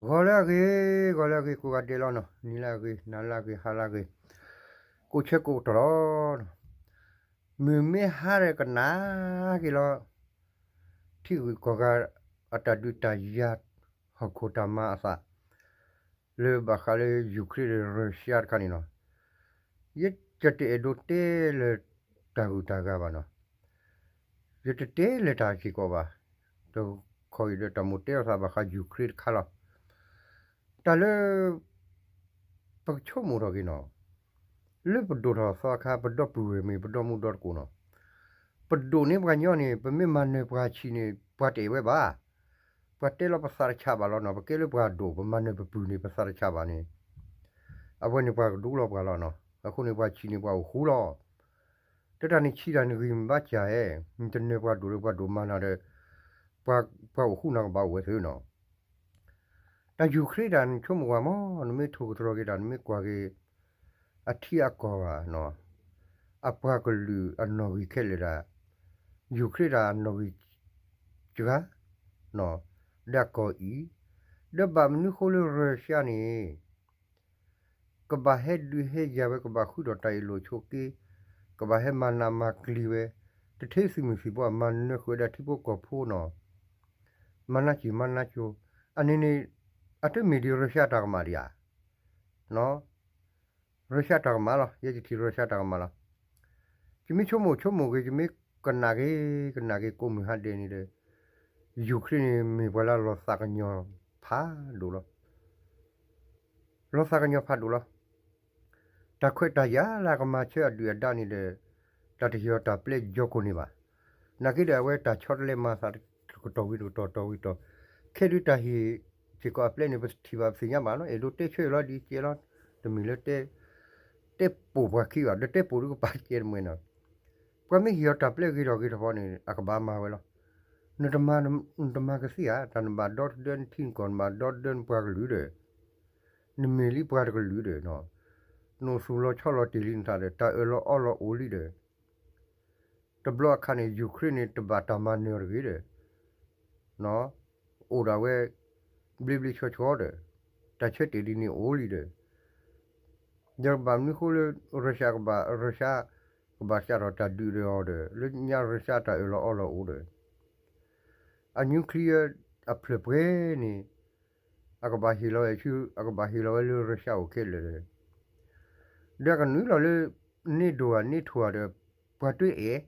ဂီၤလၢအဂ့ၤ, ဂီၤလၢအဂ့ၤ ကိးဂၤဒဲးလီၤနီၤ, နံၤလၢအဂ့ၤ, နၤလၢအဂ့ၤ, ဟါလၢအဂ့ၤ, ကိးဆၢကိးကတီၢ်လီၤ. မုၢ်မ့ၢ်ဟါဒီးကနၣ်က့ၤလီၤ, ထံဂုၤကီၢ်ဂၤအတၢ်ဒုးတၢ်ယၤ ဟီၣ်ခိၣ်တၢ်မၤအသး လၢဘၣ်ဃးလၢ Ukraine ဒီး Russia တခါန့ၣ်နီၤ, ယတအဲၣ်ဒိးတဲလၢတၢ်ဂုၤတၢ်ဂၤဘၣ်နီၤ, ယတတဲလၢတၢ်စ့ၢ်ကီးဘၣ်, တခီအံၤဒီးတၢ်မိၣ်တဲအသးဘၣ်ဃး Ukraine တခါလီၤ. တၢ်လၢ ပကဆိကမိၣ်ထီၣ်က့ၤနီၤ, လၢပဒိၣ်ထီၣ်သီအခါ ပဒီပုၢ်ဝဲၢ်မ့ၢ်ပဒီမုၣ်ဒီတကိးနီၤ, ပဒိၣ်န့ၢ်ပှၤညီန့ၣ် ပမ့ၢ်မၤနၢၤပှၤဆံးန့ၣ် ပှၤတအဲၣ်ဝဲဘၣ်. ပှၤတဲလီၤပသးတဆးဘၣ်လီၤနီၤ, ပကဲလၢပှၤဒိၣ် ပမၤနၢၤပပုၢ်န့ၣ် ပသးတဆးဘၣ်န့ၣ်, အဝဲန့ၣ်ပှၤကဒူလီၤပှၤလီၤနီၤ. အဃိန့ၣ်ပှၤဆံးန့ၣ်ပှၤအိၣ်ဃူလီၤ. တၢ်တၢ်န့ၣ်ဆံးတၢ်န့ၣ်ဂံၢ်ဘါစၢ်ဧဲ, နတနၢၤပှၤဒိၣ်ဒီးပှၤဒိၣ်မၤနၤဒီး ပှၤအိၣ်ဃူနၤကဘၣ်အိၣ်ဝဲသ့နီၤ. တၢ် Ukraine တၢ်နဆိကမိၣ်ကွၢ်မး, နမ့ၢ်ထိၣ်ကတြီၤက့ၤတၢ် နမ့ၢ်ကွၢ်က့ၤ အထံအကီၢ်ဘၣ်နီၤ, အပှၤကလုာ်အနီၣ်ဂံၢ်ခဲလၢာ်ဒၣ် Ukraine တၢ်နီၣ်ဂံၢ်စှၤ ဒီးအကီၢ်အံၤ, ဒီးဘၣ်မနုၤဃိလၢ Russia န့ၣ် ကဘၣ်ဟဲဒုးဟဲယၤဝဲ ကဘၣ်ဃုထီၣ်တၢ်အ့ၣ်လိာ်ဆိးက့, ကဘၣ်ဟဲမၤနးမၤကျံၤဝဲ, တထ့သုးမုၢ်သံၣ်ဘိ မၤနၢၤဃုာ်ဝဲဒၣ်ထံဖိကီၢ်ဖိနီၤ, မၤနးစံၣ်မၤနးကၠိ, အန့ၣ်န့ၣ် အတမ့ၢ်ဒ် Russia တၢ်ကမၣ်ဒံးဧါ. Russia တၢ်ကမၣ်လီၤ, ယဲယထံၣ် Russia တၢ်ကမၣ်လီၤ. ယမ့ၢ်ဆိကမိၣ်ဆိကမိၣ်က့ၤ ယမ့ၢ်ကနၣ်က့ၤ ကနၣ်က့ၤကိးမုၢ်ဟါဒဲးန့ၣ်ဒီး Ukraine န့ၣ်မ့ၢ်ပှၤလၢလီၤသးကညီၤဖးဒိၣ်လီၤ. လီၤသးကညီၤဖးဒိၣ်လီၤ. တၢ်ခွဲးတၢ်ယာ်လၢအကမၤဆၢအဒုၣ်အဒါန့ၣ်ဒီး တၢ်တဟ့ၣ်အီၤတၢ်ပျဲယီၤကိၢ်န့ၣ်ဘၣ်. နာ်က့ဒီးအဝဲတၢ်ဆီတလဲမၤသးတကတီၢ်ဝံၤတကတီၢ် တကတီၢ်ဝံၤတကတီၢ်, ခဲဒုးတၢ်ဟ့ၣ်စ့ၢ်ကီးအပျဲန့ၣ် ပထံၣ်ဘၣ်ပသ့ၣ်ညါဘၣ်နီၤ, အဲၣ်ဒိးတဲဆၢအံၤလီၤဒ်ကဲလီၤ, တမ့ၢ်လၢ တဲပိာ်ပှၤခံဘၣ်, ဒီးတဲပိာ်ဒုးကပာ်ကဲတမှဲနီၤ. ပှၤမ့ၢ်ဟ့ၣ်အီၤတၢ်ပျဲဂ့ၤထီၣ်ဂ့ၤထီၣ်ဖီန့ၣ် အကဘၣ်မၤဝဲလီၤ. နတမၤကသ့ဧါ, တၢ်နဘၣ်ဒီတဒၢနထံနကီၢ် နဘၣ်ဒီတဒၢနပှၤကလုာ်ဒီး နမ့ၢ်လံပှၤတကလုာ်ဒီး နအိၣ်သူၣ်လီၤဆီလီၤတ့ၢ်လံနသးဒီး တၢ်အၢၣ်လီၤအီလီၤအိၣ်လံဒီး တဘျီအခါန့ၣ် Ukraine န့ၣ် တဘၣ်တၢ်မၤနၢၤအီၤတဂ့ၤဒီး အိၣ်ဒၣ်ဝဲ ဘျ့ဘျ့ဆှီဆှီဒီး တၢ်ဆၢတဲာ်ဒ်န့ၣ်အိၣ်လံဒီး ဒီးဘၣ်မနုၤဃိလၢ Russia ကဘၣ် Russia ကဘၣ်စးထီၣ်တၢ်ဒုးဒီးအီၤဒီး လၢညါ Russia တၢ်အၢၣ်လီၤအီလီၤအိၣ်ဒီး အ nuclear အဖျၢၣ်ပှဲၤန့ၣ် အကဘၣ်ဟ့ၣ်လီၤဝဲဆူ အကဘၣ်ဟ့ၣ်လီၤဝဲလၢ Russia အိၣ်ခဲလၢာ်ဒီး ဒီးကနုာ်လီၤလၢ NATO ဧါ NATO ဧါဒီး ပှၤတွဲအဲၣ်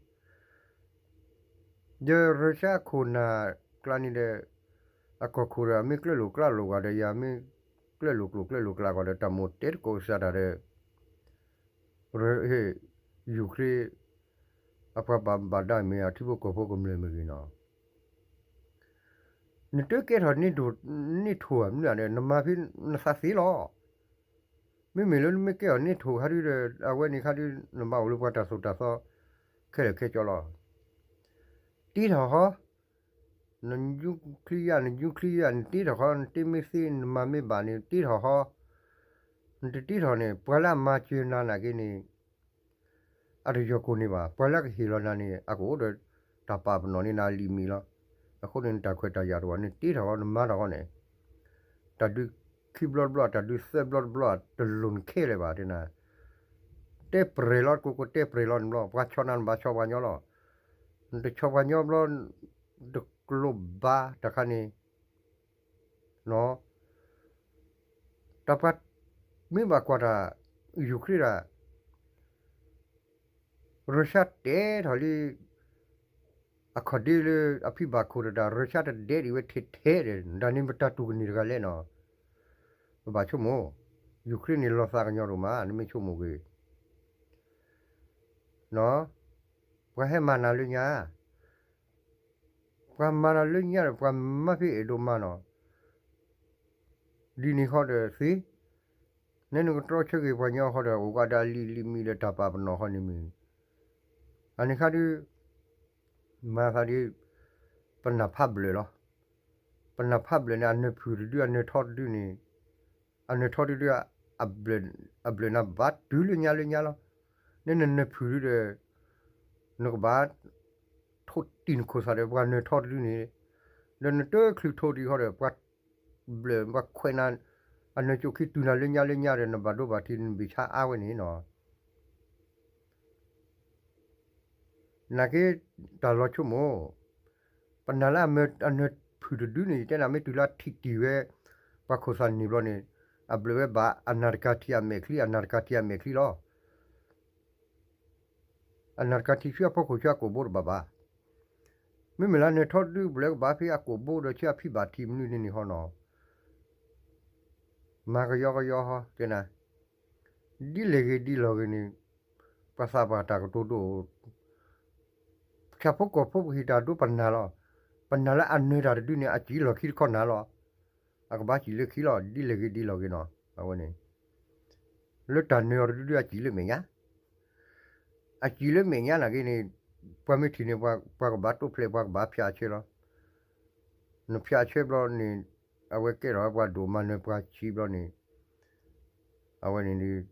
ဒီး Russia ခိၣ်နၢ်ကျါန့ၣ်ဒီး အကီၢ်ခိၣ်ဒီး အမ့ၢ်ကျၢၢ်လိာ်ကျါလိာ်ဂၤဒီး ယၤမ့ၢ်ကျၢၢ်လိာ်ကျိာ်ကျၢၢ်လိာ်ကျါဂီၤဒီး တၢ်မိၣ်တဲတကိးစၢ်တၢ်ဒီး Ukraine အပှၤဘၣ်ဘၣ်ဒါမ့ၢ်အထံဖိကီၢ်ဖိကမျၢၢ်မ့ၢ်ဂ့ၤနီၤ နတကဲထီၣ် NATO ဧါ မနုၤဧါဒီး နမၤဖဲနသးသ့လီၤ. မ့မ့ၢ်လၢနမ့ၢ်ကဲအီၤ NATO ခါဒုဒီး အဝဲန့ၣ်ခါဒု နဘၣ်အိၣ်လၢပှၤတၢ်သိၣ်တၢ်သီ ခဲလၢာ်ခဲဆ့လီၤ. တ့ထီၣ်ဃီ န nuclear န nuclear နတ့ထီၣ်ဃီ နတ့မ့ၢ်သ့ နမၤမ့ၢ်ဘၣ်န့ၣ် တ့ထီၣ်ဃီ နတတ့ထီၣ်န့ၣ် ပှၤလၢအမၤစၢၤနၤနာ်က့န့ၣ် အတယီၤကိၢ်န့ၢ်ဘၣ်. ပှၤလၢကဟ့ၣ်လီၤနၤန့ၣ် အကအိၣ်ဒီးတၢ်ပာ်ပနီၣ်န့ၢ်နၤလံာ်မံၤလီၤ. အဃိန့ၣ် နတၢ်ခွဲးတၢ်ယာ်တဝီ နတ့ထီၣ်ဃီ နမၤထီၣ်ဃီန့ၣ် တၢ်ဒုးခံဘျီတဘျီ တၢ်ဒုးသၢဘျီတဘျီ တလိၣ်နခဲလၢာ်ဘၣ်တဲနၤ တဲပြဲၤလီၤ ကိးကိးတဲပြဲၤလီၤန့ၣ်ဘျီ ပှၤဆီၣ်နၤနဘၣ်ဆီၣ်ပှၤညီလီၤ. နတဆီၣ်ပှၤညီဘျီ တကျိးဘၣ်တခါန့ၣ် တၢ်ပှၤမ့ၢ်ဘၣ်ကွၢ်တၢ် Ukraine တၢ် Russia တဲထီၣ်လံ အခီၣ်ဒ့လၢအဖံဘၣ်ခိၣ်တဒၣ် Russia တဒဲးဒံးဝဲထဲထဲဒီး တၢ်န့ၣ်ပတၢ်တူၢ်ကန့ၢ်တဂၤလဲၣ်နီၤ. ပဘၣ်ဆိကမိၣ် Ukraine န့ၣ် လီၤသးကညီၤဒိၣ်မး နမ့ၢ်ဆိကမိၣ်ကွံာ် ပှၤဟဲမၤနၤလၢညါ ပှၤမၤနၤလၢညါဒီး ပှၤမၤဖဲအဲၣ်ဒိးမၤနီၤ ဒ်န့ၣ်ဃီဒီးသ့, နဲနကတြီဆၢက့ၤပှၤညီဃီဒီး အိၣ်ကးဒၣ်လံာ်လံာ်မံၤဒီးတၢ်ပာ်ပနီၣ်ဃီန့ၣ်မ့ၢ်, အန့ၣ်ခါဒုး မၤသးဒ် ပနၢ်ဖးဘျၢၣ်လီၤ. ပနၢ်ဖးဘျၢၣ်န့ၣ် အနၢၤဖုၣ်တဒု အနၢၤထီတဒုန့ၣ်, အနၢၤထီတဒု အဘျၢၣ်နၤဘၣ်တုၤလၢညါလၢညါလီၤ. နဲနနၢၤဖုၣ်ဒုဒီး နကဘၣ် ထိးတံၢ်နခိၣ်သးဒီး ပှၤနၢၤထီတဒုန့ၣ်, ဒီးနတချုးထိးတံၢ်ဃီဒီး ပှၤ ဘျၢၣ်ပှၤခွဲးနၤ, အနၢၤကၠိၣ်ခံတုၤနၤလၢညါလၢညါဒီး နဘၣ်ဒိဘၣ်ထံးနဘ့ၣ်ဆါအါဝဲန့ၣ်နီၤ. နာ်က့ တၢ်လီၤဆိကမိၣ်, ပနာ်လၢအနၢၤဖုၣ်တဒုန့ၣ် ယတဲနၤမ့ၢ်တုၤလၢအထံၣ်တံၢ်ဝဲ ပှၤခိၣ်သၣ်န့ၣ်ဘျီန့ၣ်, အဘျၢၣ်ဝဲဘၣ်အနၢ်တကၤထံးအမဲာ်ချံ, အနၢ်တကၤထံးအမဲာ်ချံလီၤ. အနၢ်တကၤထံးဆူအဖီခိၣ်ဆူအကိာ်ဘိတဘၣ်ဘၣ်. မ့မ့ၢ်လၢနၢၤထီဒု ဘျၢၣ်ကဘၣ်ဖဲအကိာ်ဘိဒီးဆူအဖံဘၣ်ထံးမနုၤန့ၣ်န့ၣ်ဟီနီၤ. မၤကယီကယီဟီ တဲနၤ, ဒ်လဲၣ်ဂ့ၤဒ်လဲၣ်ဂ့ၤန့ၣ်, ပှၤသးပှၢ်တၢ်ကတိၤဒိၣ်, ဆၣ်ဖိကီၢ်ဖိပကဟ့ၣ်တၢ်ဒိပနာ်လီၤ. ပနာ်လၢအနၢၤတၢ်တဒုန့ၣ် အစံၣ်လီၢ်ခံတခီနၤလီၤ. အကဘၣ်စံၣ်လၢခံလီၤ, ဒ်လဲၣ်ဂ့ၤဒ်လဲၣ်ဂ့ၤနီၤ, အဝဲန့ၣ် လၢတၢ်နၢၤအီၤတဒုဒု အစံၣ်လၢမဲာ်ညါ, အစံၣ်လၢမဲာ်ညါနာ်က့န့ၣ်, ပှၤမ့ၢ်ထံၣ်န့ၣ် ပှၤကဘၣ်တိဖျဲး ပှၤကဘၣ်ဖၠးအဆၢလီၤ. နဖၠးအဆၢဘျီန့ၣ်, အဝဲကဲထီၣ်ပှၤဒိၣ်မၤနၢၤပှၤဆံးဘျီန့ၣ်, အဝဲန့ၣ်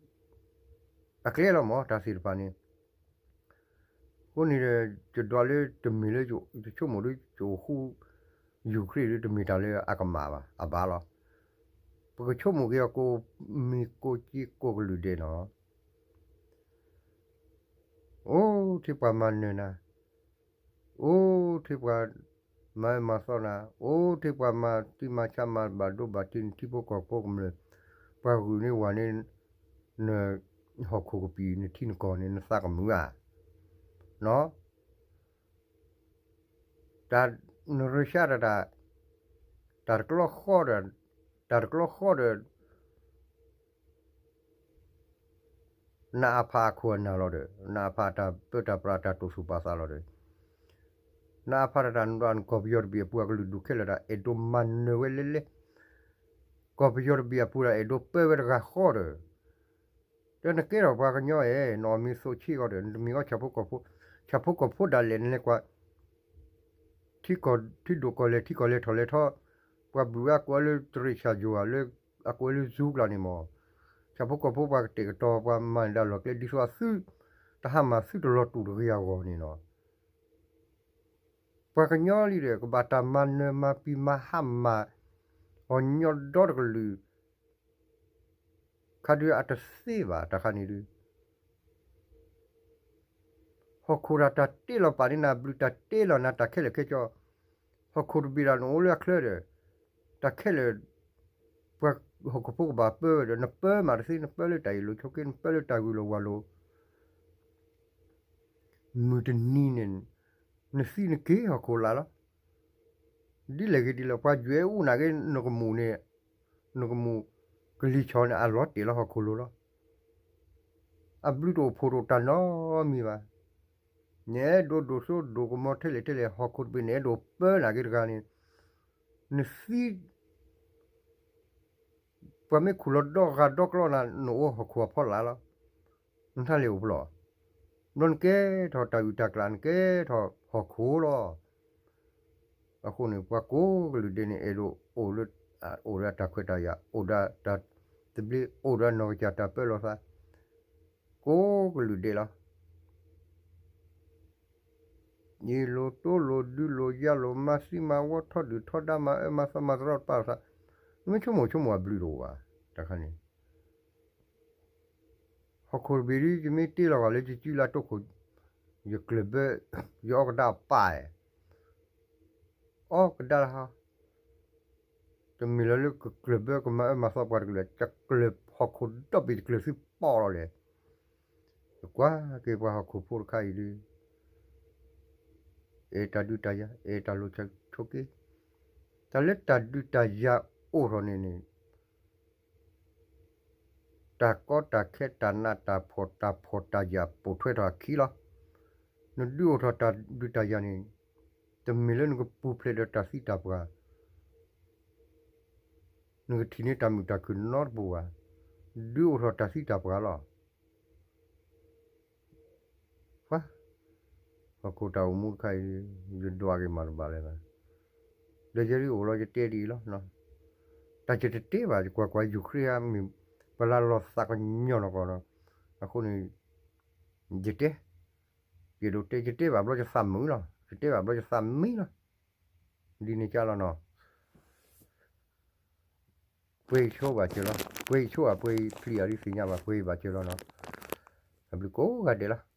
အကျဲလီၤမး တၢ်သ့ၣ်တဖၣ်န့ၣ်. အဃိန့ၣ်ဒီး ယဒွးလၢတမ့ၢ်လၢယဆိကမိၣ်ဒ်ယအိၣ်ဃူ ယူၤခရ့ၣ်ဒ်တမ့ၢ်တၢ်လၢအကမၣ်ဘၣ် အဘၣ်လီၤ. ပကဆိကမိၣ်က့ၤအီၤကိးမံၤကိးက့ကိးကလုာ်ဒဲးနီၤ. အိၣ်ထဲပှၤမၤနၢၤနၤ, အိၣ်ထဲပှၤမၤအၢမၤသီနၤ, အိၣ်ထဲပှၤမၤတံၤမၤဆါမၤဘၣ်ဒိဘၣ်ထံးနထံဖိကီၢ်ဖိကမျၢၢ်, ပှၤဂုာ်န့ၢ်ဝၤန့ၢ် နဟီၣ်ခိၣ်ကပံာ် နထံနကီၢ်န့ၣ် နသးကမုာ်ဧါ. နီၤ, တၢ်နရၢၡါတၢ်, တၢ်တကျီဃီဒီး, တၢ်တကျီဃီဒီး နအဖးအခိၣ်အနၢ်လီၤဒီး နအဖးတၢ်ပၢတၢ်ပြးတၢ်တိာ်သူၣ်ပာ်သးလီၤဒီး နအဖးတၢ်တၢ်နဒီး နကီၢ်ပယီၤတဘ့ၣ်အပူၤအကလုာ်ဒူၣ်ခဲလၢာ်တၢ် အဲၣ်ဒိးမၤနၢၤဝဲလဲၣ်လဲၣ်, ကီၢ်ပယီၤတဘ့ၣ်အပူၤတၢ် အဲၣ်ဒိးပၢဝဲတဂၤဃီဒီး ဒီးနကဲထီၣ်ပှၤကညီအဲၣ် နအီၣ်မ့ၤသိးဆ့ကီးဒီး နတမ့ၢ်အီၣ်ဆၣ်ဖိကီၢ်ဖိ, ဆၣ်ဖိကီၢ်ဖိဒၣ်လဲာ် နလဲၤကွၢ် ထံဒိၣ်ကီၢ်လဲၢ် ထံကီၢ်လဲၢ်ထီၣ်လဲၢ်ထီ, ပှၤဘုၣ်ဝဲအကိးဝဲလၢတရံးစၢ်ယိၤဧါ လၢအကိးဝဲလၢ Zoom ကျါန့ၣ်မး, ဆၣ်ဖိကီၢ်ဖိပှၤကတဲာ်ကတီၤ ပှၤမၤဒၣ်လီၢ်ကျဲ ဒ်သိးအသု တဟါမၢ်သုတလီၤတူာ်တဂ့ၤအဂီၢ်န့ၣ်လီၤ. ပှၤကညီလံဒီး ကဘၣ်တၢ်မၤနၢၤမၤပံၤမၤဟါမၢ် အီၤညီဒီတကလုာ် ခါဒုးအတသ့ဘၣ် တၢ်ခါန့ၣ်ဒုး ဟီၣ်ခိၣ်တၢ် တၢ်တ့လီၤပာ်န့ၢ်နၤ ဘျုးတၢ်တ့လီၤနၤ တၢ်ခဲလၢာ်ခဲဆ့, ဟီၣ်ခိၣ်တဘ့ၣ်ဒီးနအိၣ်လၢအချၢဒီး တၢ်ခဲလၢာ် ပှၤဟီၣ်ခိၣ်ဖိကဘၣ်ပၢဝဲဒီး နပၢမးတသ့ နပၢလၢတၢ်အ့ၣ်လိာ်ဆိးက့ နပၢလၢတၢ်ဂုာ်လိာ်ဝၤလိာ် မုၢ်တနံၤန့ၣ် နသံနက့ၤဟီၣ်ခိၣ်လာ်လီၤ. ဒ်လဲၣ်ဂ့ၤဒ်လဲၣ် ပှၤယွဲအိၣ်နာ်က့ နကမူၣ်န့ၣ် နကမူၣ်ကလံၤဆီန့ၣ် အလီၤတဲာ်လီၤဟီၣ်ခိၣ်လိၤလီၤ. အဘျုးတအိၣ်ဖှိၣ်တအိၣ်တၢ်နီတမံၤဘၣ်. နအဲၣ်ဒိးဒိၣ်စိဒိၣ်ကမီၤထဲလဲၣ်ထဲလဲၣ် ဟီၣ်ခိၣ်တဘ့ၣ် နအဲၣ်ဒိးပၢနာ်က့တဂၤန့ၣ် နသံ ပှၤမ့ၢ်ခူၣ်လီၤဒီဂၤဒီကျီနၤ နအိၣ်ဟီၣ်ခိၣ်အဖီလာ်လီၤ. နထါလၢအိၣ်ပလီၢ်, ဘျီနကဲထီၣ်တၢ်ဂုၢ်တၢ်ကျး နကဲထီၣ်ဟီၣ်ခိၣ်လီၤ. အဃိန့ၣ် ပှၤကိးကလုာ်ဒဲးန့ၣ် အဲၣ်ဒိးအိၣ်လၢ အိၣ်ဒီးတၢ်ခွဲးတၢ်ယာ် အိၣ်ဒီးတၢ်သဘျ့ အိၣ်ဒီးနီၢ်ကစၢ်တၢ်ပၢလီၤသး ကိးကလုာ်ဒဲးလီၤ. ယလိၤတိလိၤဒုးလိၤယၤလိၤ မၤသံမၤဝီထီဒုၣ်ထီဒါ မၤအၢမၤသီ မၤတရီတပါလိာ်သး, မ့ၢ်ဆိကမိၣ်ဆိကမိၣ်အဘျုးတအိၣ်ဘၣ် တၢ်ခါန့ၣ် ဟီၣ်ခိၣ်တဘ့ၣ်ဒ် ယမ့ၢ်တ့လီၤဂာ်လၢယစုလၢတိခိၣ်, ယကျၢၢ်ဘၢ, ယအီကဒါပာ်, အီကဒါလၢဟါ, တမ့ၢ်လၢလၢကကျၢၢ်ဘၢကမၤအၢမၤသီပှၤတကလုာ်, ယကျၢၢ်ဟီၣ်ခိၣ်ဒီဘ့ၣ်တကျၢၢ်သုပီၣ်လီၤလဲၣ်. ယကွၢ်က့ၤပှၤဟီၣ်ခိၣ်ဖိတခါအံၤဒုး အဲၣ်တၢ်ဒုးတၢ်ယၤ အဲၣ်တၢ်လိာ်ဆိးက့, တၢ်လၢတၢ်ဒုးတၢ်ယၤအိၣ်ထီၣ်န့ၣ်န့ၣ် တၢ်ကီတၢ်ခဲတၢ်နးတၢ်ဖှီၣ်တၢ်ဖှီၣ်တၢ်ယာ်ပိာ်ထွဲထီၣ်အခံလီၤ. နဒုးအိၣ်ထီၣ်တၢ်ဒုးတၢ်ယၤန့ၣ် တမ့ၢ်လၢနကပူၤဖျဲးဒီးတၢ်သံတၢ်ပှၢ်, နကထံၣ်န့ၢ်တၢ်မုာ်တၢ်ခုၣ်နီတပူၤဘၣ်, ဒုးအိၣ်ထီၣ်တၢ်သံတၢ်ပှၢ်လီၤ. ပှၤ ဟီၣ်ခိၣ်တၢ်အိၣ်မူတခါအံၤ ယဒွးက့ၤမၤတဘၣ်လၢၤဘၣ်. ဒီးယဲဒ်အိၣ်လီၤ ယတဲဒ်အံၤလီၤ. တၢ်ယတတဲဘၣ် ယကွၢ်ကွၢ် ယူၤခရ့ၣ်ဧါ မ့ၢ်ပှၤလၢလီၤသးကညီၤနီၢ်ကီၢ်ဒီး အဃိန့ၣ် ယတဲ, ယဒိးတဲ ယတဲဘၣ်ဘျီယသးမုာ်လီၤ, ယတဲဘၣ်ဘျီယသးမံလီၤ. ဒ်န့ၣ်ကလီၤနီၤ. ပှ့ၤဆိဘၣ်စၢၤလီၤ, ပှ့ၤဆိအပှ့ၤချံအီၤဒ်သ့ၣ်ညါဘၣ် ပှ့ၤဘၣ်စၢၤလီၤနီၤ. တၢ်ဘျုးကိးဂၤဒဲးလီၤ.